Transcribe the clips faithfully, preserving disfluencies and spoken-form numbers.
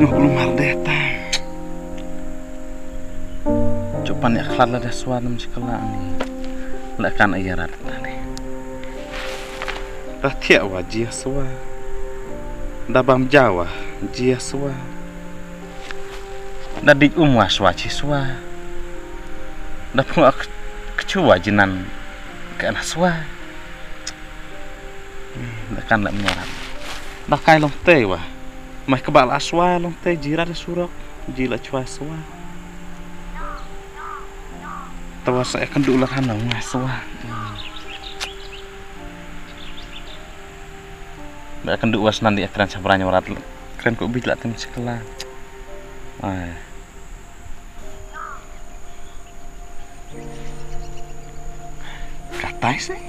Ulu mar deh ta. Chupan ïa khlad la deh swa nam chikala ni. La kan ïa rat ta ni. Da thiah wa jia swa. Da bam jawa jia swa. Da dik um wa swa chi swa. Da phung ak kchu wa jinan ka na swa. Da kan la mnga. Da kai long te wa. Mai ka ba la swa long te jira da surok. Ji la chwa swa. Tawa sa kan du la kan nga swa. Ba kan du was nan di akran sabran warat. Kren ko bij la tem sekala. Ai. Katai sih.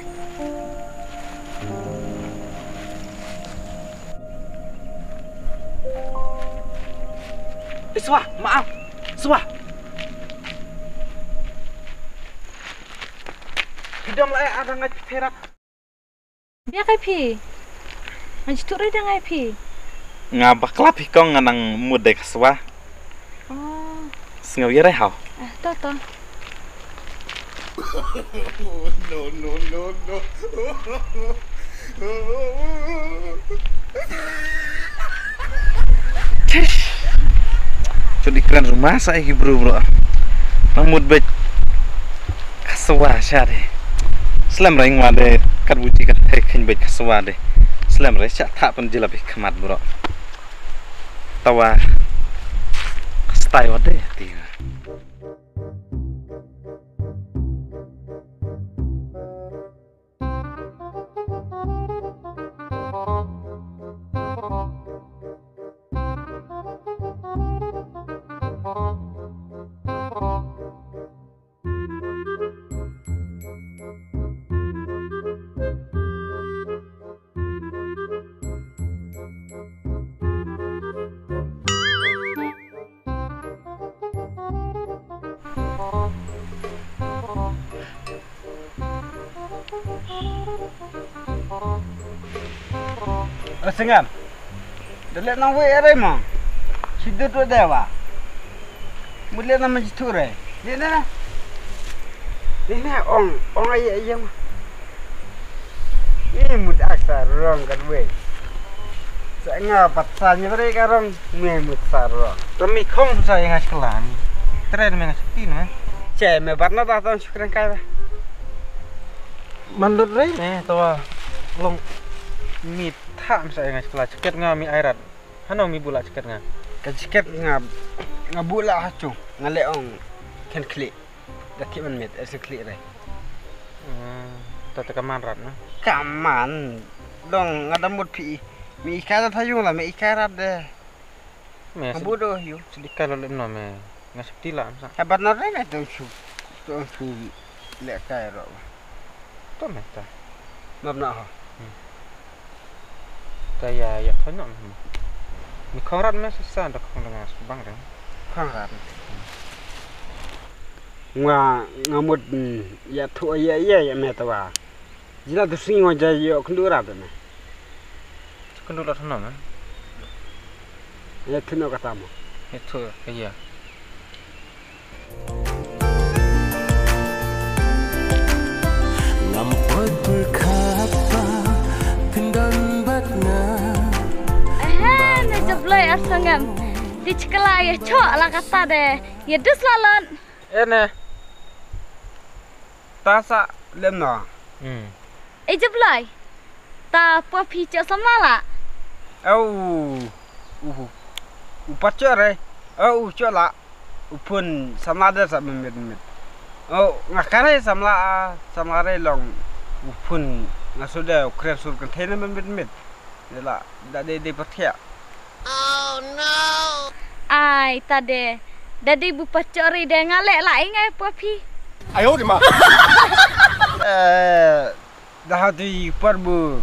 Iswa, maaf. Iswa. Hidam lai ada ngai piterat. Ïa kai phi. Ngan shu tuh re da ngai phi. Nga bakla phi kong nga nang mut dei ka swa. Oh. Sngew ïa re hau. Ah, to to. No, no, no, no. Chut ikren ruma sa iki bru bro. Nang mut bej. Ka swa sha de. Slem reng wa de kat wuji kat thai khin bej ka swa de. Slem re sha tha pan jila bej khamat bro. Tawa. Stai wa de ti. Sengam. Dale nang wei are ma. Sidut wa dewa. Mule na ma jitu re. Dine na. Dine ong ong aye aye ma. Ni mut aksa rong kat wei. Sa nga pat sa ni bare ka rong me mut sa rong. Tami khong sa yang as kelan. Tren me ngas tin me. Che me bat na ta ton sukren kai ba. Man lut rei me to long mi tham sa yang as kelan chket nga mi airat. Hano mi bula chket nga. Ka chket nga nga bula hachu nga le ong ken klik. Da ki man met er se klik re. Hmm, ta ta kaman rat na. Kaman dong nga da mut phi. Mi ikai da thayu la mi ikai rat de. Me. Abu do yu. Sedikah lo lem no me. Nga septi la amsa. Habat na re me tu chu. Tu chu le kai ro. To me ta. Map na ha. Hmm. Ta ya ya khon no. Ni khong rat me sa sa da khong da nga bang re. Khong rat. Nga nga mut, mm, ya thu ya ya ya me ta wa. Jila tu sing wa ja yo khun du rat me. Khun du rat no me. Ya thu no ka ta mo. Ya thu ka ya. Ngam pot pyrkhat ba phin don bad nga. Ehe, na jabloi ar sangam. Di chkla ya chok la kata de. Ya dus la lon. Ene. Ta sa lem no. Hmm. Ei jabloi. Ta pua phi chok samla la. Au. U. U pat chok re. Au chok la. U phun samla de sa mimit mimit. Au nga kare samla a samla re long. U phun nga suda u kren sur kan thena mimit mimit. Dei la, da dei dei pathia. Oh no. Ai, ta de. Da dei bu pachori de nga le la ingai po phi. Ayo di ma. Eh, da ha tu i par bu.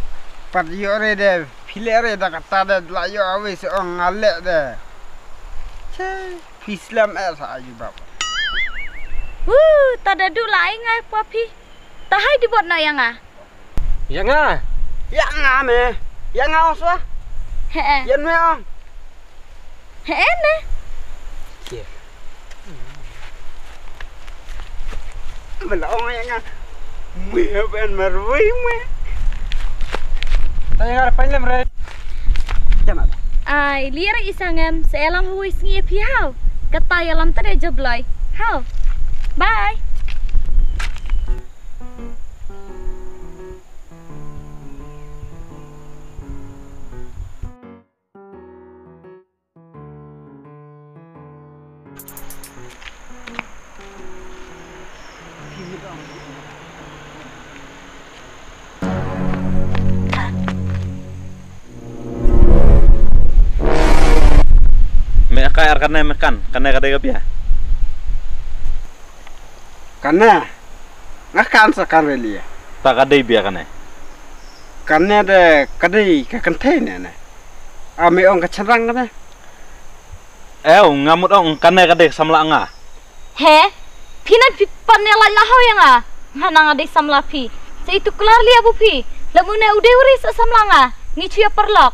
Par yo re de, phi le re da kata de la yo awe se ong nga le de. Che, phi slam eh sa ayu bab. Wu, ta da du la ingai po phi. Ta hai di bot na ya nga. Ya nga. Ya nga me. Ya nga oswa. He eh. Ya nwe ong. He ne? Mala ong ïa nga. Mui ha ben marwei mui. Tanya nga pan lem re. Jana. Ai, liar i sangem, sa ïalam hawei sngi ïa phi haw. Kata ïalam tade jablai. Haw. Bye. Me ka ar kane me kan, kane ka dei ka bia. Kane, nga kan sa kan relia. Ta ka dei bia kane. Kane de ka dei ka kynthei ne ne. A me ong ka chynrang kane. Ew, nga mut ong kane ka dei samla nga. He? Phi nan phi pan ne lai la hau ïa nga. Nga nang dei samla phi. Sa itu klar lia bu phi. Lam une u dei u ri sa samla nga. Ngi chuya parlok.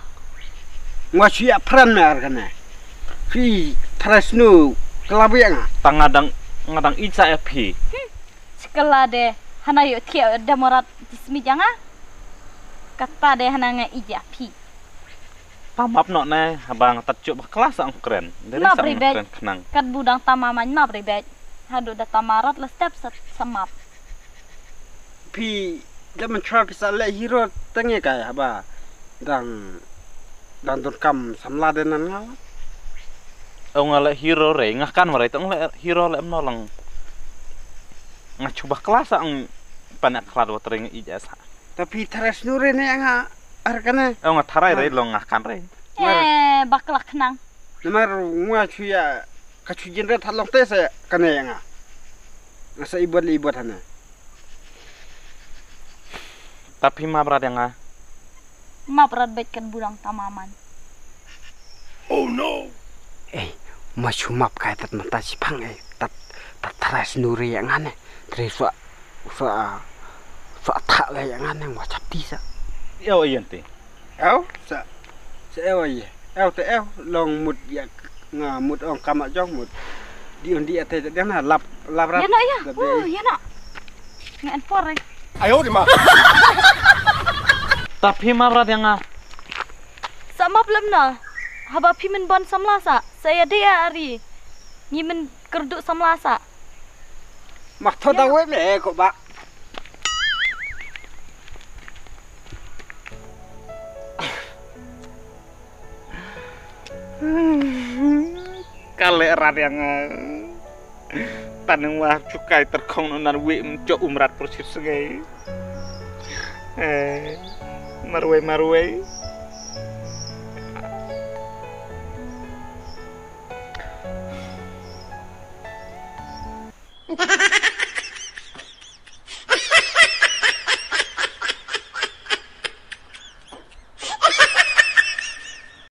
Nga chuya pran me ar kane. Phi thrasnu kala bu ïa nga. Ta nga dang, nga dang ija ïa phi. Skala de hana ïoh thiah da morat jismi janga. Kata de hana nga ija phi. Ta map noh ne, haba nga tat juk bakla sa ong kren. Dere map sa ong ribet kren khnang. Kat budang tama man map ribet. Hadu da tama rat la step sa, sa map. Phi da man chwa phi sa le hero tang ïa kai haba dang dang don kam samla de nan nga. Ong nga le hero re, nga kan mare tong le hero le em no lang. Nga chuba klas ang panak khlad wat ring ija sa. Tapi tharai snure ne nga ar kane. Ong nga tharai re long nga kan re. Eh, bakla khnang. Namar nga chuya ka chu jin re thalong te sa kane nga. Nga sa ibot le ibot hane. Tapi map rat ïa nga. Map rat beit kan budang tama man. Oh no. Eh, ma chu map kai tat mata chi pang eh. Tat tat tharai snuri ïa nga ne. Tharai swa swa swa tha ga ïa nga ne wa chap ti sa. Yo ayen ti. Ew sa sa ew aye. Ew te ew long mut ïa nga mut ong kama jong mut. Di undi ate te dang na lap lap rat. Ïa no ïa. Oh ïa no. Ngan por eh. Ayo di ma. Ta phi map rat ïa nga. Sa map lem na. Haba phi men ban samla sa. Sa ïa de ïa ari. Ngi men kerdu samla sa. Mak tho da wei me ko ba. Kale rat ïa nga. Tanang wa chukai terkhong no nan wi mcho umrat persir segai. Eh, marwei marwei.